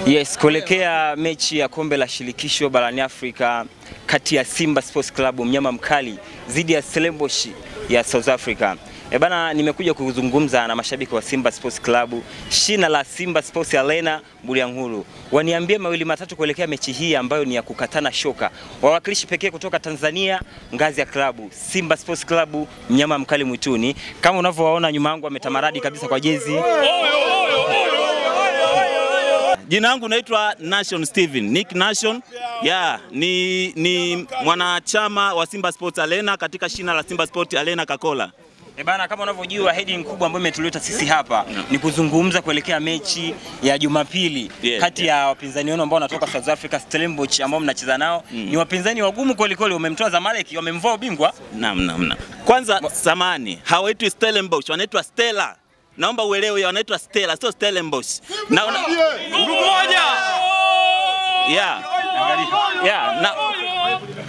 Yes, kuelekea mechi ya kombe la shirikisho barani Afrika kati ya Simba Sports Club mnyama mkali dhidi ya Stellenbosch ya South Africa. Bana, nimekuja kuzungumza na mashabiki wa Simba Sports Club, shina la Simba Sports Arena Bulyanhulu. Waniambie mawili matatu kuelekea mechi hii ambayo ni ya kukatana shoka. Wawakilishi pekee kutoka Tanzania ngazi ya klabu, Simba Sports Club mnyama mkali mwituni. Kama unavyowaona nyuma yangu wametamaradi kabisa kwa jezi. Jina langu naitwa Nation Steven, Nick Nation. Yeah, ni mwanachama wa Simba Sports Arena katika shina la Simba Sports Arena Kakola. Bana, kama unavyojua heading kubwa ambayo imetuleta sisi hapa ni kuzungumza kuelekea mechi ya Jumapili kati ya wapinzani wenu ambao wanatoka South Africa, Stellenbosch ambao mnacheza nao. Ni wapinzani wagumu kweli kweli, wamemtoa Zamalek, wamemvua ubingwa. Naam. Kwanza samani, hawaitwi Stellenbosch, wanaitwa Stella. Naomba uelewe, wanaitwa Stella, sio Stellenbosch. Na nguvu moja. Yeah. Na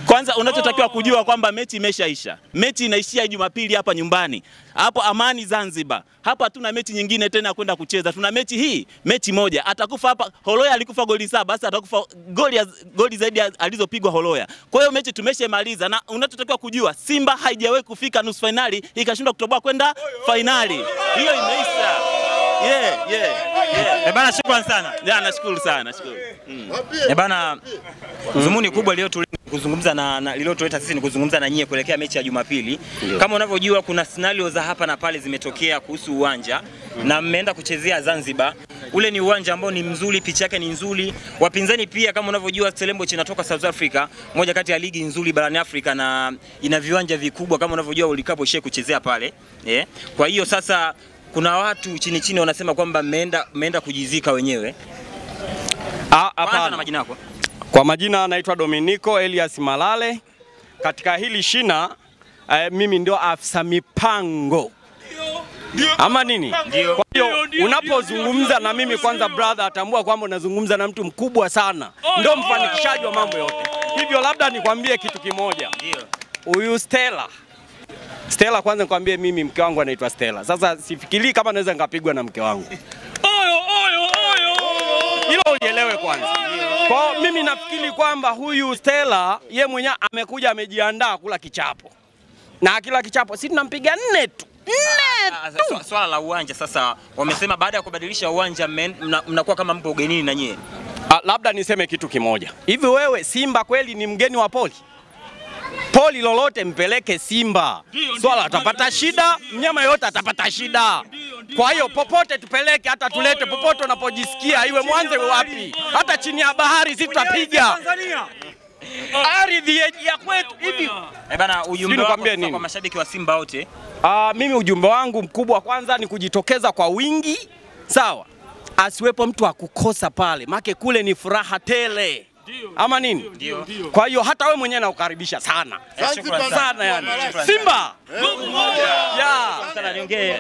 kwanza unachotakiwa kujua kwamba mechi imeshaisha. Mechi inaishia Jumapili hapa nyumbani. Hapo Amani Zanzibar. Hapa hatuna mechi nyingine tena kwenda kucheza. Tuna mechi hii, mechi moja. Atakufa hapa. Holoya alikufa goli 7, basi atakufa goli zaidi alizopigwa Holoya. Kwa hiyo mechi tumeshamaliza, na unachotakiwa kujua Simba haijawahi kufika nusu finali ikashindwa kutoboa kwenda finali. Hiyo imeisha. Yeah. Bana, shukrani sana. Yeah, nashukuru sana, nashukuru. Bana, dhumuni kubwa leo kuzungumza na lililotuleta sisi ni kuzungumza na nyie kuelekea mechi ya Jumapili. Kama unavyojua kuna scenario za hapa na pale zimetokea kuhusu uwanja na mmeenda kuchezea Zanzibar. Ule ni uwanja ambao ni mzuri, picha yake ni nzuri. Wapinzani pia kama unavyojua Stellenbosch inatoka South Africa, moja kati ya ligi nzuri barani Afrika na ina viwanja vikubwa kama unavyojua World Cup ishe kuchezea pale. Kwa hiyo sasa kuna watu chini chini wanasema kwamba mmeenda kujizika wenyewe. Hapana. Na majina yako? Kwa majina naitwa Dominico Elias Malale. Katika hili shina mimi ndio afisa mipango. Ama nini? Kwa hiyo unapozungumza na mimi kwanza brother atambua kwamba unazungumza na mtu mkubwa sana. Ndio mfanikishaji wa mambo yote. Hivyo labda nikwambie kitu kimoja. Huyu Stella. Stella, kwanza nikwambie mimi mke wangu anaitwa Stella. Sasa sifikiri kama naweza nikapigwa na mke wangu. Oyo. Hilo uelewe kwanza. Kwa mimi nafikiri kwamba huyu Stella ye mwenyewe amekuja amejiandaa kula kichapo. Na kila kichapo si tunampiga 4 tu. 4 tu. Swala la uwanja sasa wamesema baada ya kubadilisha uwanja mnakuwa kama mpo ugenini na nyie. Labda niseme kitu kimoja. Hivi wewe Simba kweli ni mgeni wa poli? Poli lolote mpeleke Simba. Swala atapata shida, mnyama yote atapata shida. Kwa hiyo popote tupeleke, hata tulete popote unapojisikia, iwe Mwanza iwe wapi. Hata chini ya bahari sisi tutapiga. Ardhi ya kwetu hivi. Bana, ujumbe wako kwa mashabiki wa Simba wote? Mimi ujumbe wangu mkubwa kwanza ni kujitokeza kwa wingi. Sawa. Asiwepo mtu akukosa pale. Make kule ni furaha tele. Ama nini? Ndio. Kwa hiyo hata wewe mwenyewe nakukaribisha sana. Sana yani. Simba. Nguvu moja. Sana niongee.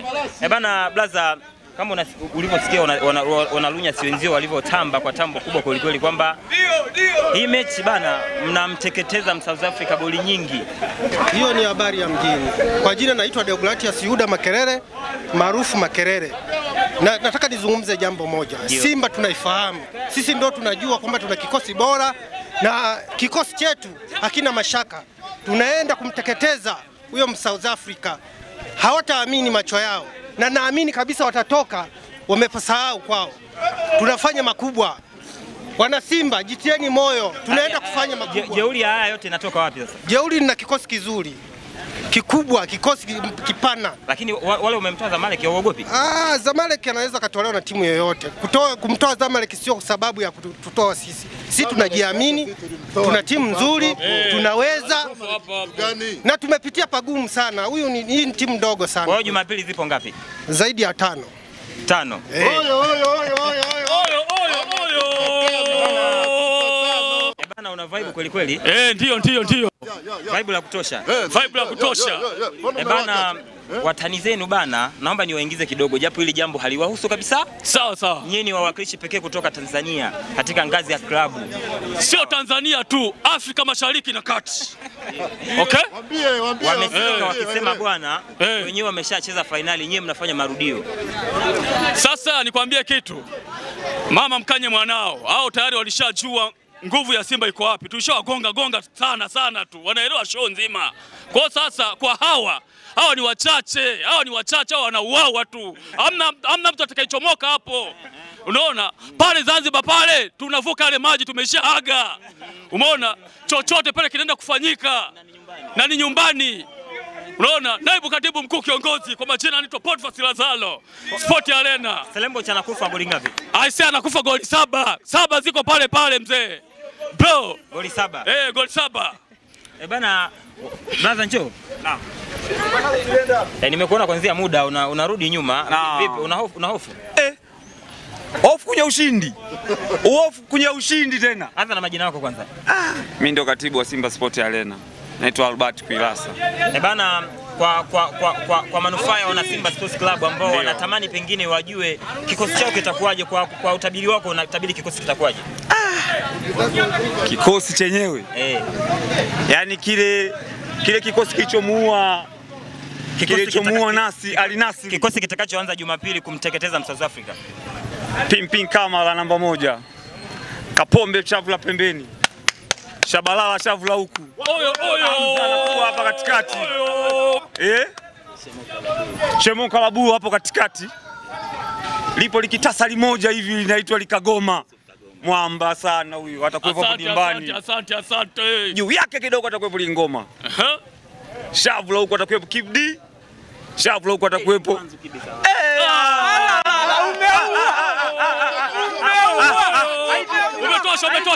Bana blaza, kama ulivyosikia wanalunya si wenzio walivyotamba kwa tambo kubwa kweli kweli kwamba hii mechi bana mnamteketeza South Africa goli nyingi. Hiyo ni habari ya mjini. Kwa jina naitwa Deogratias Yuda Makerere, maarufu Makerere. Na nataka nizungumze jambo moja. Simba tunaifahamu. Sisi ndio tunajua kwamba tuna kikosi bora na kikosi chetu hakina mashaka. Tunaenda kumteketeza huyo South Africa. Hawataamini macho yao. Na naamini kabisa watatoka wamepasahau kwao. Tunafanya makubwa. Wana Simba, jitieni moyo. Tunaenda kufanya makubwa. Jeuri haya yote inatoka wapi sasa? Jeuri na kikosi kizuri. Kikubwa, kikosi kipana. Lakini wale umemtoa Zamalek hauogopi? Zamalek anaweza katolewa na timu yoyote. Kumtoa Zamalek sio sababu ya kututoa sisi. Sisi tunajiamini, tuna timu nzuri, tunaweza. Na tumepitia pagumu sana. Huyu ni hii ni timu ndogo sana. Kwa hiyo Jumapili zipo ngapi? Zaidi ya 5. 5. Oyo. Bana, una vibe kweli kweli? Ndio. Vibe la kutosha. Vibe la kutosha. Bana, watani zenu bana, naomba niwaingize kidogo japo hili jambo haliwahusu kabisa. Sawa sawa. Nyinyi ni wawakilishi pekee kutoka Tanzania katika ngazi ya klabu. Sio Tanzania tu, Afrika Mashariki na Kati. Okay? Waambie. Wamesema wakisema bwana, wenyewe wameshacheza finali, nyinyi mnafanya marudio. Sasa nikwambie kitu. Mama mkanye mwanao, hao tayari walishajua nguvu ya Simba iko wapi. Tulishawagonga gonga sana sana tu. Wanaelewa show nzima. Kwa sasa kwa hawa ni wachache, hawa ni wachache, hawa wanauawa tu. Hamna mtu atakayechomoka hapo. Unaona? Pale Zanzibar pale tunavuka yale maji tumeshaaga. Umeona? Chochote pale kinaenda kufanyika. Na ni nyumbani. Unaona? Naibu katibu mkuu kiongozi kwa majina anaitwa Potfas Lazaro. Sport Arena. Selembo cha anakufa goli ngapi? Aisee anakufa goli 7. 7 ziko pale pale mzee. Bro, goli 7. Goli 7. Bana brother njoo. Naam. Nimekuona kuanzia muda unarudi nyuma. Vipi, una hofu? Una hofu? Hofu kunya ushindi. Hofu kunya ushindi tena. Anza na majina yako kwanza. Mimi ndo katibu wa Simba Sport Arena. Naitwa Albert Kuilasa. Bana kwa manufaa ya wana Simba Sports Club ambao wanatamani pengine wajue kikosi chao kitakuwaje, kwa utabiri wako unatabiri kikosi kitakuwaje? Kikosi chenyewe. Yaani kile kikosi kilichomuua Nasi Alinasi. Kikosi kitakachoanza Jumapili kumteketeza South Africa. Pimpin kama la namba 1. Kapombe chavula pembeni. Shabalala chavula huku. Oyo oyo. Anakuwa hapa katikati. Shemon Kalabu hapo katikati. Lipo likitasa limoja hivi linaitwa likagoma. Mwamba sana huyu atakuwepo hapo dimbani. Asante asante. Juu yake kidogo atakuwepo lingoma. Shavula huku atakuwepo Kibdi. Shavula huku atakuwepo.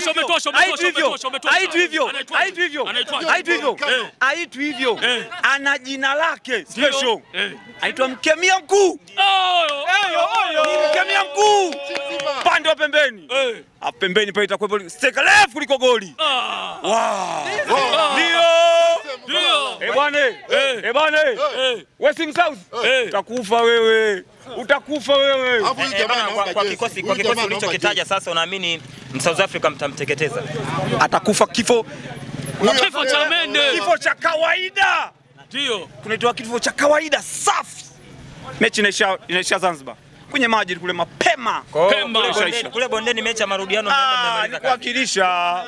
Umetosha. Haitu hivyo. Ana jina lake special. Aitwa Mkemia Mkuu. Ni Mkemia Mkuu. Pande wa pembeni. Pembeni pale itakuwepo steka refu kuliko goli. Wow. Ndio. Bwana. Western South. Utakufa wewe. Utakufa wewe. Kwa kikosi ulichokitaja sasa unaamini South Africa mtamteketeza? Atakufa kifo cha mende. Kifo cha kawaida. Ndio. Kunaitwa kifo cha kawaida safi. Mechi inaisha Zanzibar. Kwenye maji kule mapema. Kule bondeni mechi ya marudiano mnaenda mnamaliza.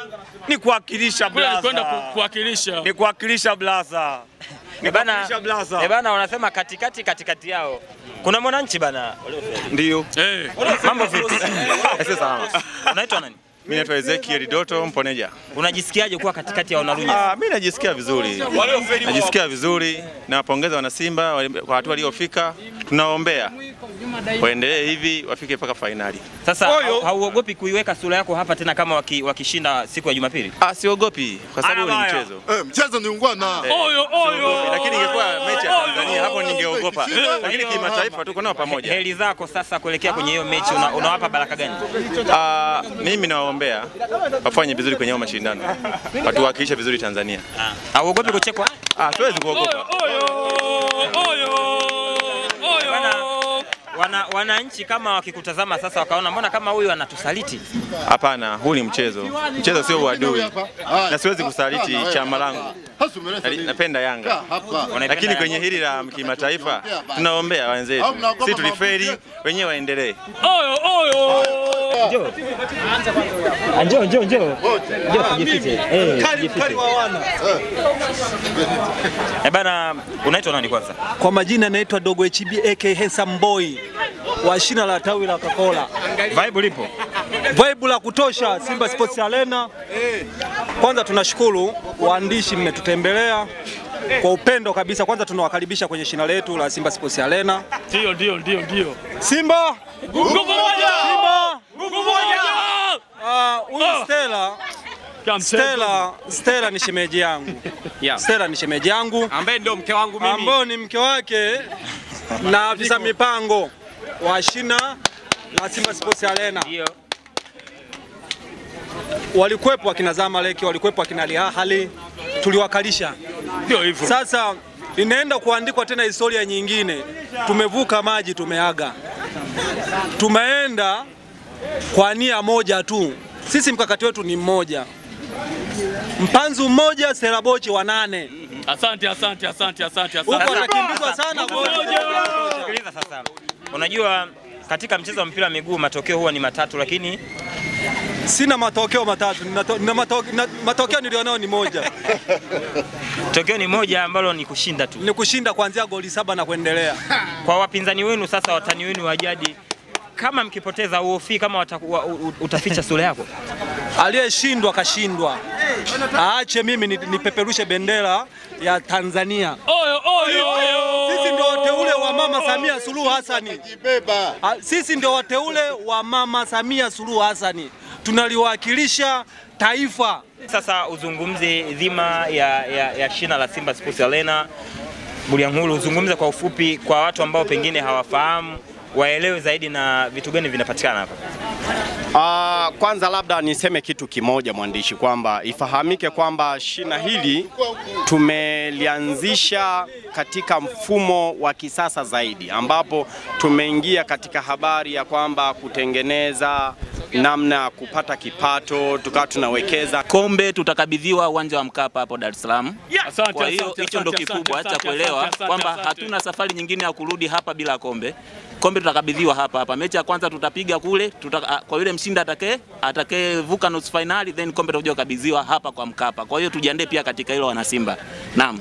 Ni kuwakilisha blaza. Kwenda kuwakilisha. Ni kuwakilisha blaza. Bana wanasema katikati yao. Kuna mwananchi bana. Ndio. Mambo vipi? Sasa salama. Unaitwa nani? Mimi naitwa Ezekiel Doto Mponeja. Unajisikiaje kuwa katikati ya wanarunya? Mimi najisikia vizuri. Najisikia vizuri. Nawapongeza wana Simba kwa hatua waliofika. Tunaombea waendelee hivi wafike mpaka finali. Sasa hauogopi kuiweka sura yako hapa tena kama wakishinda siku ya Jumapili? Siogopi kwa sababu ni mchezo. Mchezo ni ungwana. Oyo. Lakini ingekuwa mechi ya Tanzania hapo ningeogopa. Lakini kimataifa tuko nao pamoja. Heri zako sasa kuelekea kwenye hiyo mechi unawapa baraka gani? Mimi nawaombea wafanye vizuri kwenye mashindano. Watuwakilishe vizuri Tanzania. Hauogopi kuchekwa? Siwezi kuogopa. Oyo. Wananchi kama wakikutazama sasa wakaona mbona kama huyu anatusaliti? Hapana, huu ni mchezo. Mchezo sio uadui. Na siwezi kusaliti chama langu. Napenda Yanga. Lakini kwenye hili la kimataifa tunaombea wenzetu. Sisi tulifeli, wenyewe waendelee. Oyo. Njoo. Njoo tujifiche. Kali wa wana. Bana, unaitwa nani kwanza? Kwa majina naitwa Dogo HB aka Handsome Boy wa shina la tawi la Coca-Cola. Vibe lipo? Vibe la kutosha Simba Sports Arena. Kwanza tunashukuru waandishi mmetutembelea kwa upendo kabisa. Kwanza tunawakaribisha kwenye shina letu la Simba Sports Arena. Ndio. Simba nguvu moja. Simba nguvu moja. Huyu Stella ni shemeji yangu. Stella ni shemeji yangu ambaye ndio mke wangu mimi. Ambaye ni mke wake na afisa mipango wa shina la Simba Sports Arena. Ndio. Walikuwepo akina Zamalek, walikuwepo akina Al Ahly, tuliwakalisha. Ndio hivyo. Sasa inaenda kuandikwa tena historia nyingine. Tumevuka maji, tumeaga. Tumeenda kwa nia moja tu. Sisi mkakati wetu ni mmoja. Mpanzu mmoja, Serabochi wa 8. Asante. Huko anakimbizwa sana goli. Sikiliza sasa. Unajua Katika mchezo wa mpira wa miguu matokeo huwa ni matatu, lakini sina matokeo matatu, matokeo nilionao ni moja. Tokeo ni moja ambalo ni kushinda tu. Ni kushinda kuanzia goli 7 na kuendelea. Kwa wapinzani wenu sasa, watani wenu wa jadi, kama mkipoteza uhofi kama utaficha sura yako? Aliyeshindwa kashindwa. Aache mimi nipeperushe bendera ya Tanzania. Oyo oyo. Sisi ndio wateule wa Mama Samia Suluhu Hassan. Sisi ndio wateule wa Mama Samia Suluhu Hassan. Tunaliwakilisha taifa. Sasa uzungumze dhima ya shina la Simba Sports Arena Bulyanhulu, uzungumze kwa ufupi kwa watu ambao pengine hawafahamu, waelewe zaidi na vitu gani vinapatikana hapa. Kwanza labda niseme kitu kimoja mwandishi, kwamba ifahamike kwamba shina hili tumelianzisha katika mfumo wa kisasa zaidi, ambapo tumeingia katika habari ya kwamba kutengeneza namna kupata kipato, tukawa tunawekeza. Kombe tutakabidhiwa uwanja wa Mkapa hapo Dar es Salaam. Asante. Kwa hiyo hicho ndo kikubwa cha kuelewa kwamba hatuna safari nyingine ya kurudi hapa bila kombe. Kombe tutakabidhiwa hapa hapa. Mechi ya kwanza tutapiga kule, kwa yule mshindi atakayevuka nusu finali, then kombe tutakuja kukabidhiwa hapa kwa Mkapa. Kwa hiyo tujiandae pia katika hilo wana Simba. Naam.